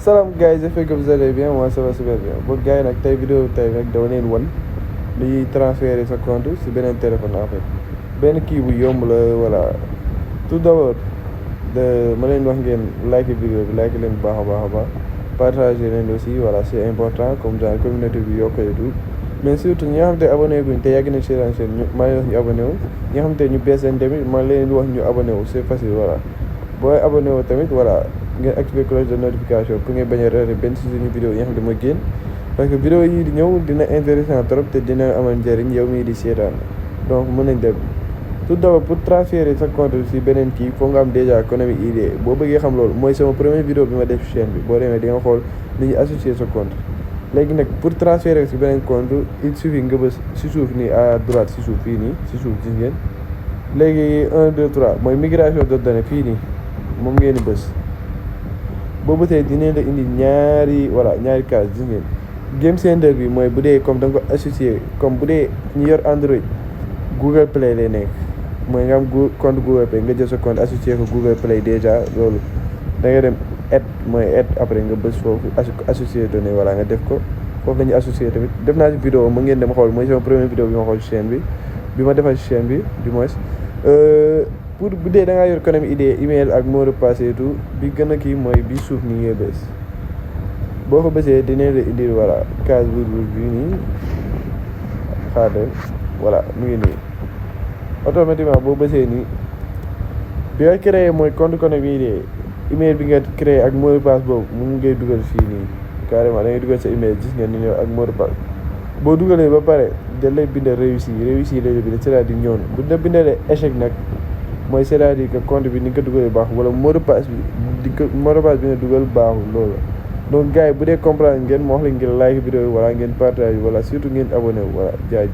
Salam guys, j'espère que vous allez bien. Moi ça va super bien. Bon gars yi nag tey vidéo tey nag dama leen wan li transférer sa compte si beneen téléphone en fait benn kii bu yomb la voilà. Tout d'abord ma leen wax ngeen like vidéo bi like leen bu baax a baax partager leen aussi voilà c'est important comme ça communauté bi yokk et tout mais surtout ñi nga xam te abonné guñ te yàgg na ci seen chaîne maa leen wax ñu abonné wu ñi nga xam te ñu bees leen tamit maa leen wax ñu abonné wu c'est facile voilà booy abonné wu tamit voilà ngeen activer cloche de notification pour ngeen bañ a rater benn si suñu vidéo yi nga xam ne mooy génn parce que vidéo yi di ñëw dina intéressant trop te dina amal njëriñ yow mii di seetaan donc mën nañ dem tout d'abord pour transférer sa compte si beneen kii foog nga am déjà Konami ID boo bëggee xam loolu mooy sama première vidéo bi ma def chaîne bi boo demee di nga xool ni ñu associer sa compte léegi nag pour transférer si beneen compte il suffit nga bës si suuf nii à droite si suuf fii nii si suuf gis ngeen léegi 1 2 3 mooy migration de données fii nii moom ngeen di bës boo bësee dinañ la indi ñaari case gis ngeen game center bi mooy bu dee comme da nga ko associé comme bu dee ñu yor Android Google Play lay nekk mooy nga am compte Google Play nga jël sa compte associé ko Google Play déjà loolu da nga dem mooy après nga bës foofu associé données voilà nga def ko foofu la ñuy associé tamit def naa ci vidéo mu ngeen dem xool mooy sama première vidéo bi ma xool ci chaîne bi ma defal ci chaîne bi du moins pour bu dee da ngaa yor Konami ID email ak mot de passe et tout bi gën a kii mooy bi suuf nii ngay bës boo ko bësee dinañ la indil voilà case bu bii nii xaaral voilà mu ngi nii automatiquement boo bësee nii bi nga créé mooy compte Konami ID email bi nga créé ak mot de passe boobu mu ngay dugal fii nii carrément da ngay dugal sa email gis nga ni ñëw ak mot de passe boo dugalee ba pare da lay bindal réussi lay bind c'est-à-dire ñëw na bu da bindalee échec nag mooy c'est-à-dire que compte bi ni nga ko dugalee baaxul wala mot de passe bi nga dugal baaxul loolu donc gars yi bu dee comprendre ngeen ma wax leen ngeen like vidéo yi wala ngeen partage wala surtout ngeen abonné wu voilà jaajëf